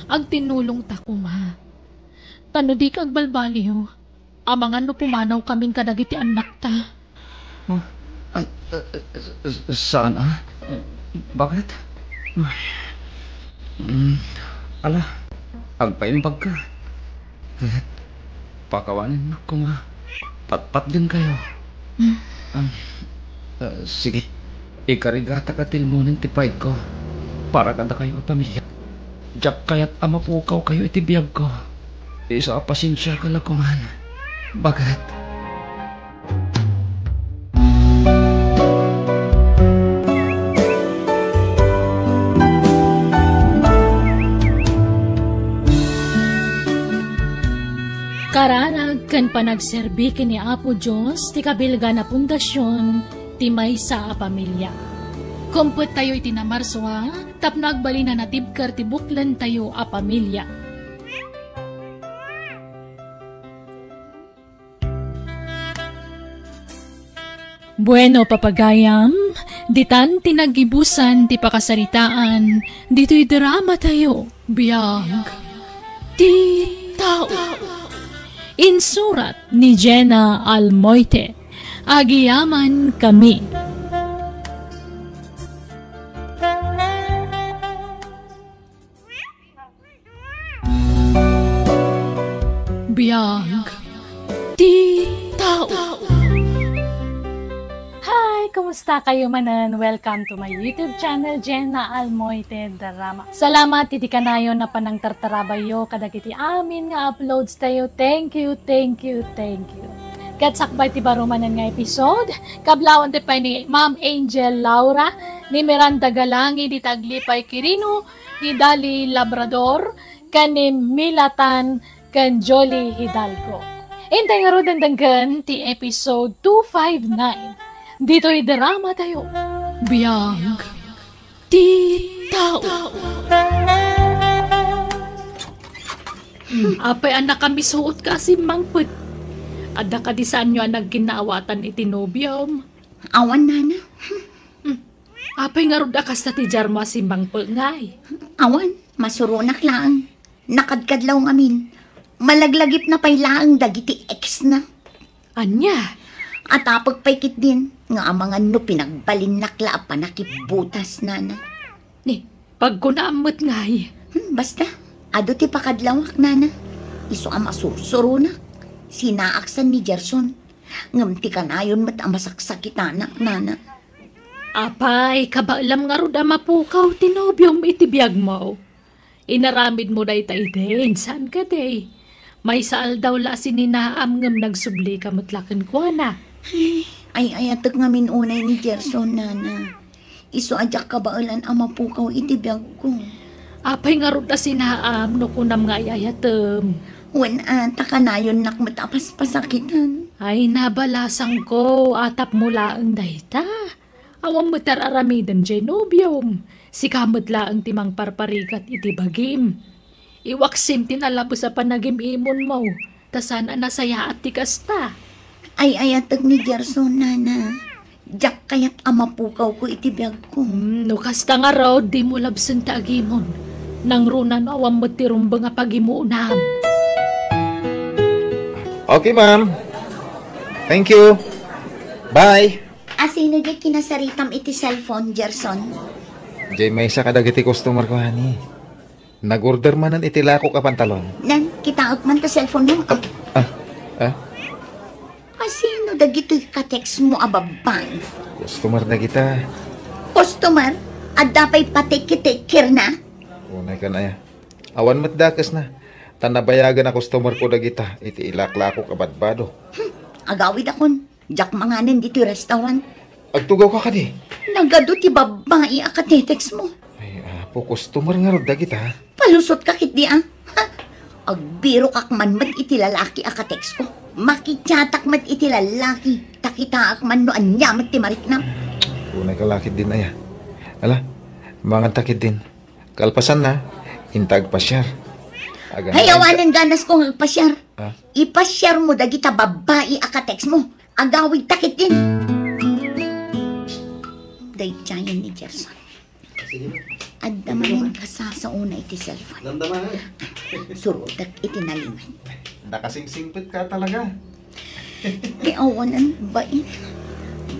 Agtinnulongta koma. Ta no dika agbalbaliw, amangan no pumanawkamin kadagiti annakta. Huh? Ay, eh, eh, eh, saan, ah? Bakit? Ay. Mm, ala, agpaimbagka. Ket pakawanennak koma. Patpatgenkayo. Mm. Ah, ah, sige. Ikarigatak a tilmonen ti pride'ko para kadakayo a pamilya. Diak kayat a mapukawkayo iti biagko. Isu a pasensiaka la koman. Bakit? Kararag ken panagserbi ken ni Apo Dios ti kabilgan a pundasion ti maysa a pamilya. Kumpettayo iti namarsua tapno agbalin a natibker ti buklentayo a pamilya. Bueno, papagayam, ditan ti naggibusan ti pakasaritaan ditoy dramatayo, Biag ti Tao. Insurat ni Jenna Almoite. Agyamankami. Biag ti Tao. Hi! Kumusta kayo manen? Welcome to my YouTube channel, Jenna Almoite Drama. Salamat iti kanayon a panangtartarabayo kadagiti amin nga uploads tayo. Thank you, thank you, thank you. Ket sakbay ti baro manen nga episode, kablawan ti pay ni Ma'am Angel Laura, ni Miranda Galangi, di Taglipay Quirino, ni Dali Labrador, ken ni Milatan ken Jolly Hidalgo. Intay ngarud denggen ti episode two five nine. Ditoy drama tayo. Biag ti Tao. Hmm, apay a nakamisuot ka a simmangpet? Adda kadi saanyo a nagkinnaawatan iti nobiom? Awan, nana. Hmm. Apay ngarud a kasta ti diarmo a simmangpet ngay? Awan, masuronak laeng. Nakadkadlaw ngamin. Malaglagipna pay laeng dagiti ex na. Ania? Atapek pay ketdin nga amangan no pinagbalinnak la a panakibbutas, nana. Ni, pagkunaam met ngay. Hmm, basta, adu ti pakadlawak, nana. Isu a masursuronak. Sinaaksan ni Gerson. Ngem ti kanayon met a masaksakitanak, nana. Apay, kabaelam ngarud a mapukaw ti nobiom iti biagmo. Inaramidmo dayta idin, saan kadi? Maysa aldaw la a sininaam ngem nagsublika met la kenkuana. Ay, ay-ayatek ngamin unay ni Gerson, nana. Isu a diak kabaelan a mapukaw iti biagko. Apay ngarud a sinaam no kunam nga ay-ayatem? Wen a, ta kanayonnak met a paspasakitan. Ay, nabalasangko, a tapno laeng dayta. Awan met ar-aramidem diay nobiom. Sika met laeng ti mangparparigat iti bagim. Iwaksim ti nalabes a panagim-imonmo, ta saan a nasayaat ti kasta. Ay-ayatek ni Gerson, nana. Diak kayat a mapukawko iti biagko. Hmm, no kasta ngarud, dimo labsen ti agimon. Nangruna no awan met ti rumbeng a pagimonam. Okay, ma'am. Thank you. Bye. Asino diay kinasaritam iti cellphone, Gerson? Diay maysa kadagiti customer ko, honey. Nag-order manen iti lakok a pantalon. Nan, kitaek man ta cellphone mo. Ah, ah, ah. Asino dagitoy ka-text mo a babbai? Customer dagita. Customer? Adda pay pa-take-care na? Unay kan aya. Awan met dakesna. Ta nabayagen a customer ko dagita iti ilaklakok a badbado. Hmm, agawidakon. Diak manganen ditoy restaurant. Agtugaw ka kadi? Nagadu ti babbai a ka-text mo. Ay, apo, customer ngarud dagita. Palusot ka ketdi, a? Ha? Agbirokak man met iti lalaki a ka-text ko. Makichatak met iti lalaki. Ta kitaek man no ania met ti mariknam. Unay ka lakit din, aya. Ala, mangan ta ketdin. Kalpasanna, inta agpasiar. Aganay. Hay, awanen ganas ko nga agpasiar. Ah? Ipasiar mo dagita babbai a ka-text mo. Agawid ta ketdin. Daydiayen ni Gerson. Sige na. Adda manen kasasaona iti cellphone. Damdama, eh. Surotek iti nalimed. Nakasingsingpet ka talaga. Ti awanan bain.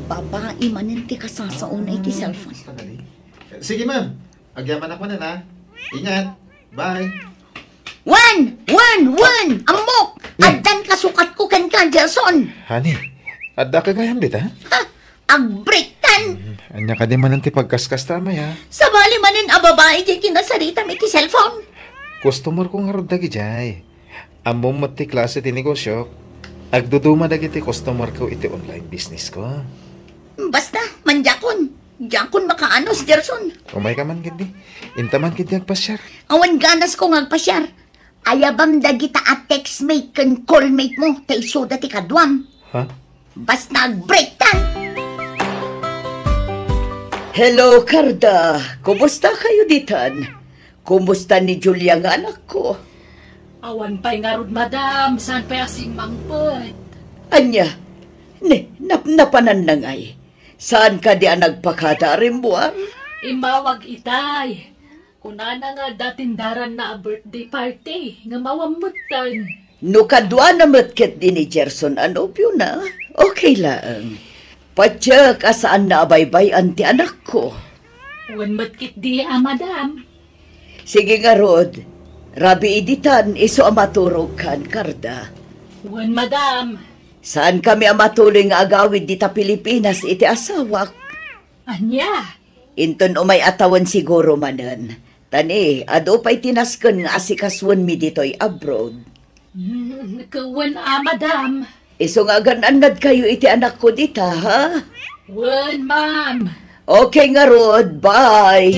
Babai manen ti kasasaona iti cellphone. Sige, ma'am. Agyamanak manen, ha? Ingat. Bye. Wen! Wen! Wen! Ammok! Eh. Addan kasukatko kenka, Gerson! Honey, adda ka gayam dita? Ha? Agbreaktan! Mm, ania kadi manen ti pagkaskasta, Amay, ha? Sabali manen a babai diay kinasaritam iti cellphone. Customer ko ngarud dagidiay. Ammom met ti klase ti negosyo. Agduduma dagiti customer ko iti online business ko. Basta, mandiakon. Diakon makaanus, Gerson. Umay ka man, ketdi. Inta man, ketdi, agpasiar. Awan ganas ko nga agpasiar. Ayabam dagita a textmate ken callmate mo, ta isuda ti kaduam. Ha? Basta agbreaktan! Hello, Carda. Kumusta kayo ditan? Kumusta ni Julia nga anakko? Awan pay ngarud, madam. Saan pay a simmangpet? Ania? Ne, napnapanan na ngay. Saan kadi a nagpakada a rimmuar? Immawag itay. Kunana nga adda tindaranna a birthday party, ngem awan metten. No kaduana met ketdi ni Gerson a nobiona, okay laeng. Patiek a saanna a baybay-an ti anakko. Wen met ketdi a madam. Sige ngarud, rabii ditan isu a maturogkan, Carda. Wen, madam. Saankami a matuloy nga agawid dita Pilipinas iti asawak. Ania? Inton umay a tawen siguro manen. Ta ni, adu pay ti nasken nga asikasoenmi ditoy abroad. Hmm, wen a, madam. Isu nga agan-annadkayo iti anakko dita, ha? Wen, ma'am. Okay ngarud, bye.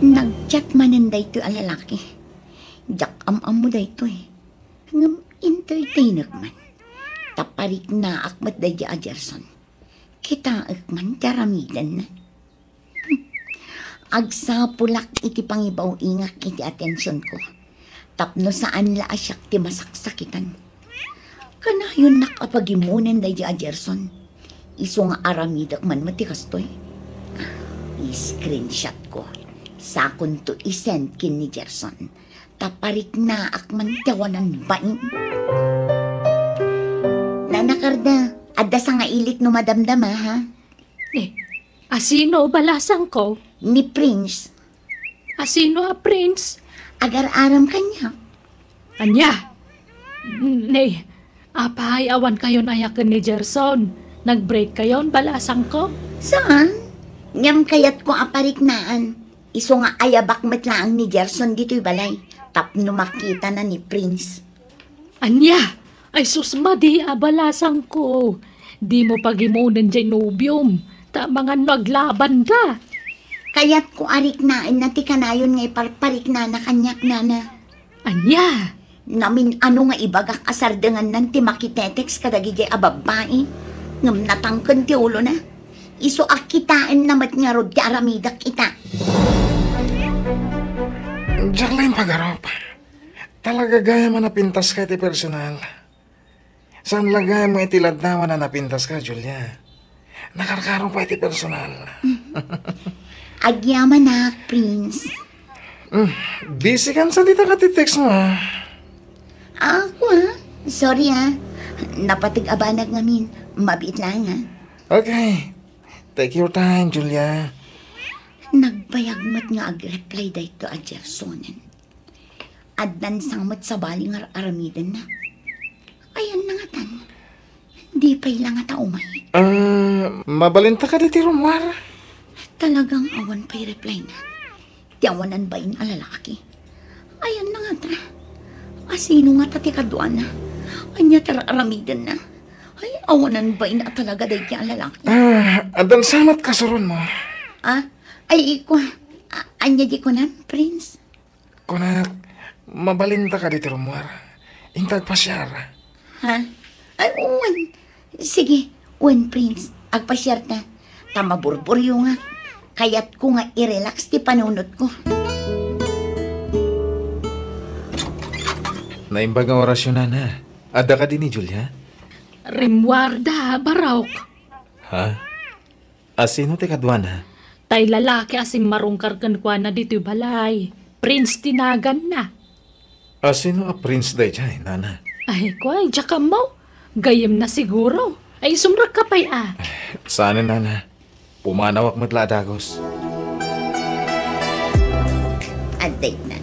Nag-chat manen daytoy a lalaki. Diak am-ammo daytoy. Ngem entertainek man. Ta pariknaak met daydi a Gerson. Kitaek man ti aramidenna. Agsapulak iti pangibaw-ingak iti atensionko. Tapno saan la a siak ti masaksakitan. Kanayonnak a pagimonen daydi a Gerson. Isu nga aramidek man met ti kastoy. I-screenshot ko. Sakonto i-send ken ni Gerson. Ta pariknaak man ti awanan bain. Nana Carda, adda sangailik no madamdama, ha? Eh, asino balasangko? Ni Prince. Asino a Prince? Agar-aram kaniak. Ania? Ni, apay, awan kayon ayaken ni Gerson? Nag-break kayon, balasangko? Saan? Ngem kayatko a pariknaan. Isu nga ayabak met laeng ni Gerson ditoy balay tapno makitana ni Prince. Ania? Ay sus, madi a balasangko. Dimo pagimonen jay nobiom, ta amangan no aglabanda. Kayatko a riknaenna ti kanayon nga iparpariknana kaniak, nana. Ania? Namin-ano nga ibagak a sardengannan ti makitetext kadagijay a babbai, ngem natangken ti ulona. Isu a kitaenna met ngarud ti aramidek ita. Diak laeng pagarup. Talaga gayam a napintaska iti personal. Saan la gayam nga iti ladnawan a napintaska, Julia. Nakarkaro pay ti personal. Agyamanak, Prince. Mm, busy kan sa dita ka ti text mo, ah. Ah, ako, ah. Sorry, ah. Napateg a banag ngamin. Mabiit lang, ah. Okay. Take your time, Julia. Nagbayag met nga agreply daytoy a Gersonen. Addan sa met sabali nga ar-aramidenna. Ayanna ngatan? Di pay la ngata umay. Ah, mabalinta kadi ti rummuar? Talagang awan pay reply na. Ti awanan bain a lalaki. Ayanna ngata? Asino ngata ti kaduana? Ania ti ar-aramidenna? Ay, awanan bain a talaga daydi a lalaki. Ah, addan sa met kasuron mo? Ah? Ay, ikua. A-, ania di kunam, Prince? Kunak, mabalinta kadi ti rummuar. Inta agpasiar. Ha? Ay, wen. Sige, wen, Prince. Agpasiarta. Ta maburburyo nga. Kayatko nga i-relax ti panunotko. Naimbag nga orasyon, nana. Adda kadi ni Julia? Rimmuarda, Barok. Ha? Asino ti kaduana? Tay lalaki a simmarungkar kenkuana ditoy balay. Prince ti naganna. Asino a Prince daydiay, nana? Ay, kuay, diak ammo. Gayyemna siguro. Ay, sumrekka pay a. Saanen, nana. Pumanawak met la a dagus. Adda itna.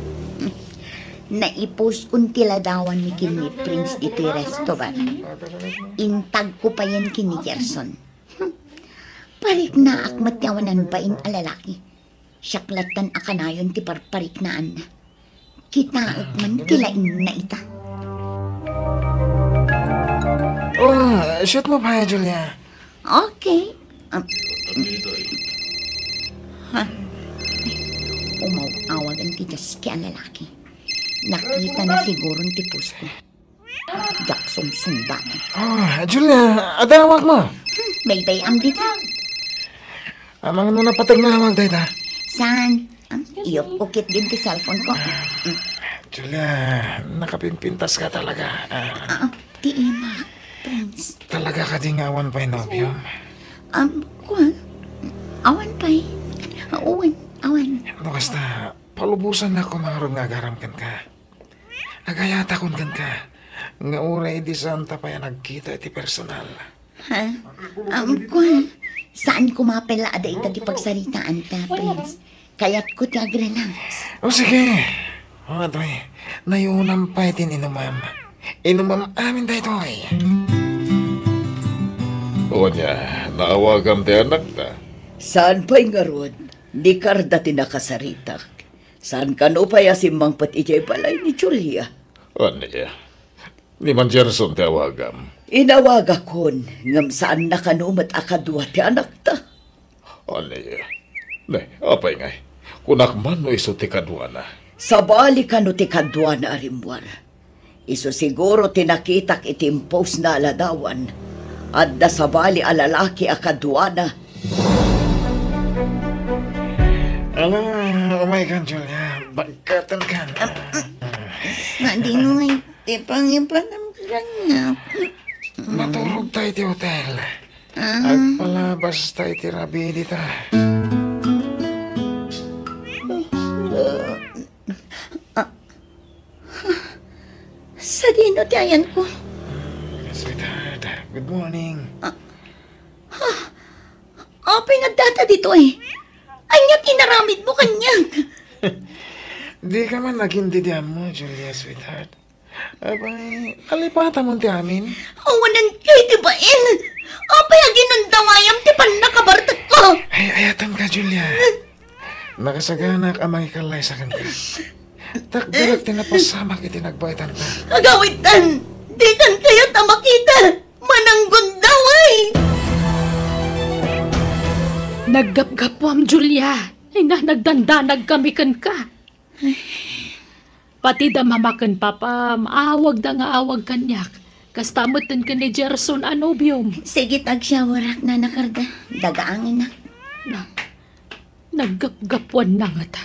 Naipuskon ti ladawanmi ken ni Prince ditoy resto bar. Intagko payen ken ni Gerson. Hmm. Pariknaak met ti awanan bain a lalaki. Siak lattan a kanayon ti parpariknaanna. Kitaek man ti laingna ita. Oh, shoot mo pa, Julia. Okay. Um, ha? Umaw-awagan ti diaske a lalaki. Nakitana siguron ti pusko. Diak sumsungbaten. Ah, Julia, adda awagmo? Hmm, baybay-am dita. Amangan no napateg nga awag dayta. Saan? Ah, iyupko ketdin ti cellphone ko. Hmm. Julia, nakapimpintaska talaga. Ah. Ah, ti imak, Prince. Talaga kadi nga awan pay nobiom? Um, kua? Awan pay. Awan, awan. No kasta, palubosannak koma ngarud nga agaram kenka. Agayatakon kenka nga uray idi saanta pay a nagkita iti personal. Ha? Um, kua, saan koma pay la a dayta ti pagsaritaanta, Prince. Kayatko ti agrelax. O sige. O, atoy, nayunam pay ti inumam. Inumam amin daytoy. O ania, naawagam ti anakta? Saan pay ngarud? Ni Carda ti nakasaritak. Saan kano pay a simmangpet idiay balay ni Julia? Ania? Ni Mang Gerson ti awagam? Inawagakon, ngem saanna kano met a kadua ti anakta. Ania? Ne, apay ngay? Kunak man no isu ti kaduana. Sabali kano ti kaduana a rimmuar. Isu siguro ti nakitak iti imposna a ladawan. Adda sabali a lalaki a kaduana. Ala, umay kan, Julia. Bagkaten kan. Sadino ngay ti pangipanam kaniak? Maturog tayo iti hotel. Ah. Agpalabas tayo iti rabii dita. Ah. Sadino ti ayanko? Sweetheart, good morning. Ah. Ah. Apay nga addata ditoy? Ania ti inaramidmo kaniak? Dika man agin didi ammo, Julia, sweetheart. Abay, kalipatam ti amin. Awanan kay ti bain. Apay a ginundawayam ti pannakabartekko? Ay, ayatenka, Julia. Nakasaganak a mangikallaysakanta. Takderak ti napasamak iti nagbaetanta. Agawidtan, dikan kayat a makita. Mananggundaway! Naggapgapuam, Julia. Ay na, nagdandanag kami kenka. Pati da mama ken papam, awagda nga awag kaniak. Kasta metten ken ni Gerson a nobiom. Sige, agsyawarak, Nana Carda. Dagaangenak. Na, naggapgapuanna ngata.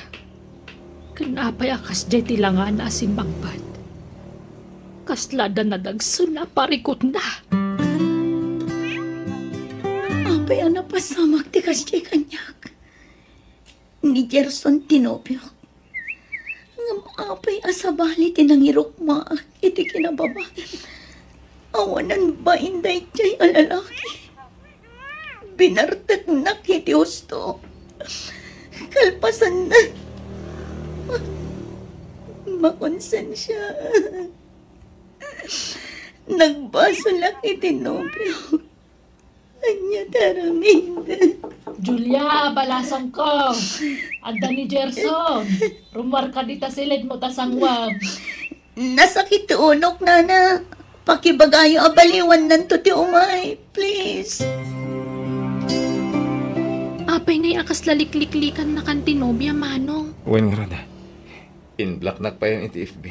Ken apay a kasdiay ti langana a simmangpet? Kasla da nadagsen a parikutna. Apay a napasamak ti kasdiay kaniak? Ni Gerson ti nobiok. Ngem apay a sabali ti nangirukmaak iti kinababain? Awanan bain daydiay a lalaki. Binarteknak iti husto. Kalpasanna, makonsensiaak. Nagbasolak iti nobiok. Ania ti aramid? Julia, balasangko. Adda ni Gerson. Rummuarka dita siled mo ta sanguam. Nasakit ti unok, Nana. Pakibagayo a baliwannanto ti umay, please. Apay ngay a kasla likliklikanna kan ti nobia, Manong? Wen ngarud, inblocknak payen iti F B.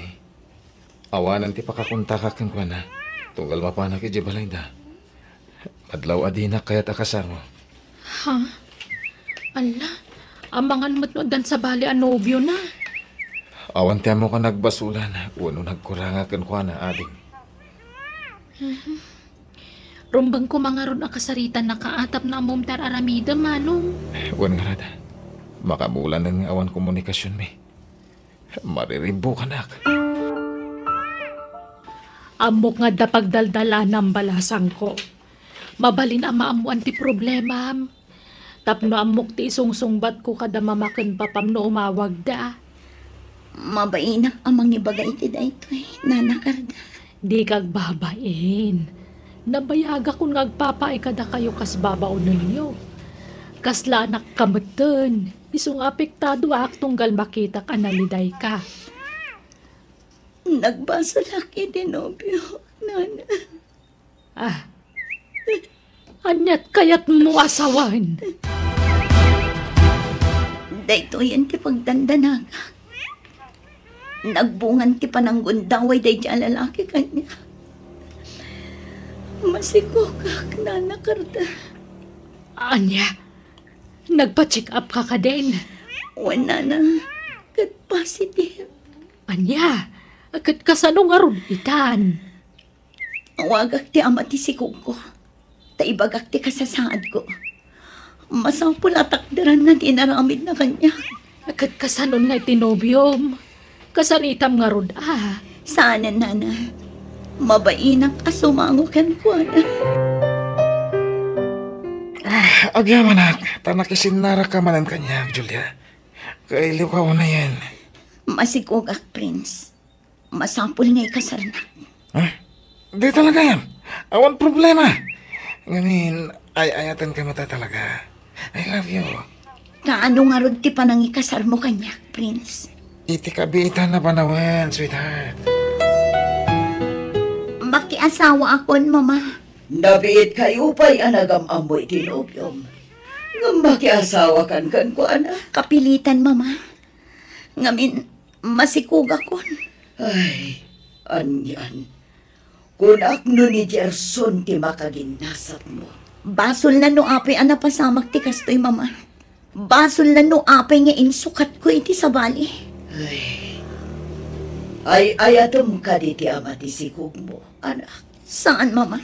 Awanan ti pakakontakak kenkuana, tunggal mapanak idiay balayda. Madlaw a dinak kayat a kasarmo. Ha? Ala, amangan met no addan sabali a nobiona. Awan ti ammok a nagbasolan wenno nagkuranga kenkuana, ading. Mhm. Rumbeng koma ngarud a kasaritanna kaa tapno ammom ti ar-aramidem, Manong. Wen ngarud, makabulan nga awan komunikasionmi. Mariribbukanak. Ammok nga adda pagdaldalanam, balasangko. Mabalin a maammoan ti problemam. Tapno ammok ti isungsungbatko kada mama ken papam no umawagda. Mabainak a mangibaga iti daytoy, Nana Carda. Dika agbabain. Nabayagakon nga agpapaay kadakayo kas babaonenyo. Kasla anakka metten, isu nga apektadoak tunggal makitak a nalidayka. Nagbasolak iti nobio, Nana. Ah, aniat kayatmo a sawen? Daytoyen ti pagdandanagak. Nagbungan ti pananggundaway daydiay a lalaki kaniak. Masikogak, Nana Carda. Ania? Nagpa-check up ka kadin? Wen, Nana. Ket positive. Ania? Ket kasano ngarud itan? Awagak ti ama ti sikogko, ta ibagak ti kasasaadko. Masapul a takderanna ti inaramidna kaniak. Ket kasanon nga iti nobiom? Kasaritam ngarud a? Saanen, Nana. Mabainak a sumango kenkuana. Ah, agyamanak, ta nakisinnaraka manen kaniak, Julia. Kailiwka unayen. Masikogak, Prince. Masapul nga ikasarnak. Ha? Di talaga yan. Awan problema. Ngamin, ay-ayaten ka mata talaga. I love you. Kaano ngarud ti panangikasarmo kaniak, Prince? Iti kabiitan a panawen, sweetheart. Makiasawaakon, Mama. Nabiit kayo pay a nagam-ammo iti nobiom. Ngem makiasawakan kenkuana. Kapilitan, Mama. Ngamin, masikogakon. Ay, anian. Kunak no ni Gerson ti makaginnasatmo. Basolna no apay a napasamak ti kastoy, Mama. Basolna no apay nga insukatko iti sabali. Ay, ay-ayatem kadi ti ama ti sikogmo, anak? Saan, Mama.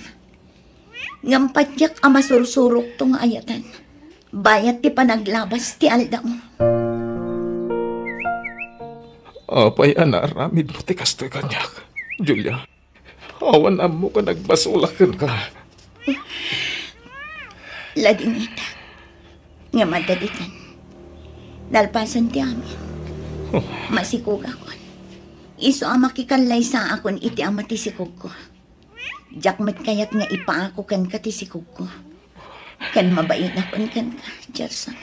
Ngem patiek a masursurokto nga ayatan. Bayat ti panaglabas ti aldaw. Apay a naaramidmo ti kastoy kaniak, Julia? Awan ammok a nagbasolak kenka. Ladingitak. Ngem adda ditan. Nalpasen ti amin. Oh. Masikogakon. Isu a makikallaysaakon iti ama ti sikogko. Diak met kayat nga ipaako kenka ti sikogko. Ken mabainakon kenka, Gerson.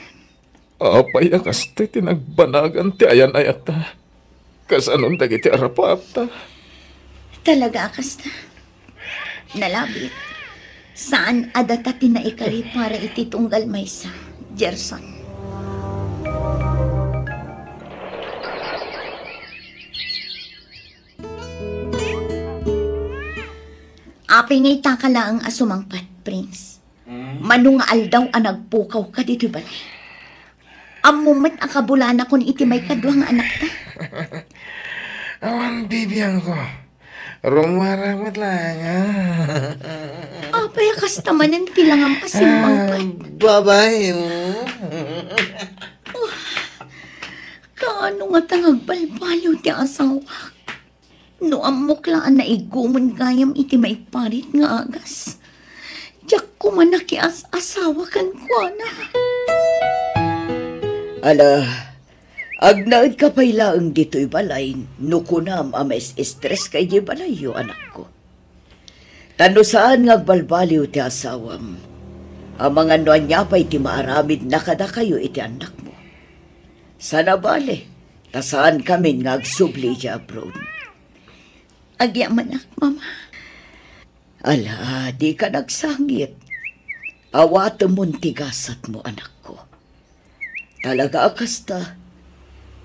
Apay a kasta ti nagbanagan ti ayan-ayatta? Kasano dagiti arapaapta? Talaga a kasta. Nalabit. Saan a data ti naikari para iti tunggal maysa, Gerson. Apay nga itaka laeng a sumangpet, Prince? Mano nga aldaw a nagpukawka ditoy balay? Ammom met a kabulanakon iti maikadua nga anakta. Awan bibiangko. Rummuar met laeng, a. Apay a kasta manen ti langam a simmangpet? Ah, babae, oh. Kaano ngata nga agbalbaliw ti asawak? No ammok la a naigumon gayam iti maiparit nga agas, diak koma nakias-asawa kenkuana. Ala, agnaedka pay laeng ditoy balay no kunam a maes-estreska idiay balayyo, anakko. Ta no saan nga agbalbaliw ti asawam, amangan no ania pay ti maaramidna kadakayo iti annakmo. Saan a bale, ta saankamin nga agsubli idiay abroad. Agyamanak, Mama. Ala, dika nagsangit. Awatemon ti gasatmo, anakko. Talaga a kasta,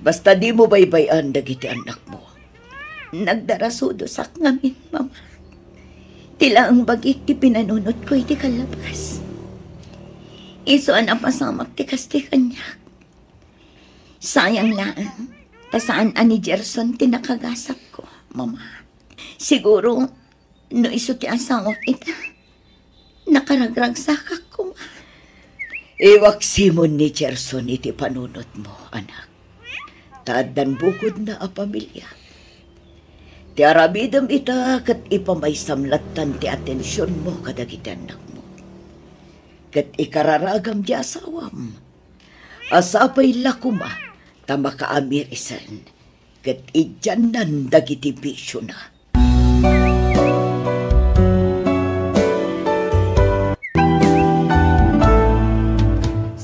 basta dimo baybay-an dagiti annakmo. Nagdarasudosak ngamin, Mama. Ti laeng bagik ti pinanunotko iti kallabas. Isu a napasamak ti kasta kaniak. Sayang laeng, ta saan a ni Gerson ti nakagasatko, Mama. Siguro, no isu ti asawak ita, nakaragragsakak koma. Iwaksimon ni Gerson iti panunotmo, anak. Ta addan bukodna a pamilia. Ti aramidem ita ket ipamaysam lattan ti atensionmo kadagiti annakmo. Ket ikararagam ti asawam. A sapay la koma ta makaamir isen ket idiannan dagiti bisiona.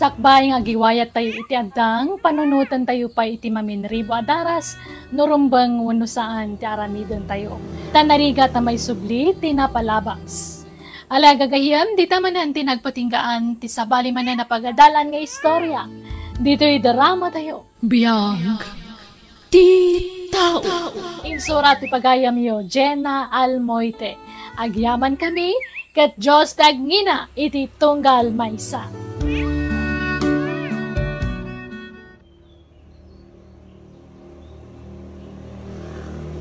Sakbay nga agiwayattayo iti addang, panunotentayo pay iti maminribo a daras no rumbeng wenno saan ti aramidentayo. Ta narigat a maisubli ti napalabas. Ala, gagayyem, dita manen ti nagpatinggaan ti sabali manen a pagadalan nga istorya ditoy drama tayo. Biag ti tao. Insurat ti pagayamyo, Jenna Almoite. Agyaman kami, ket Dios ti agngina iti tunggal maysa.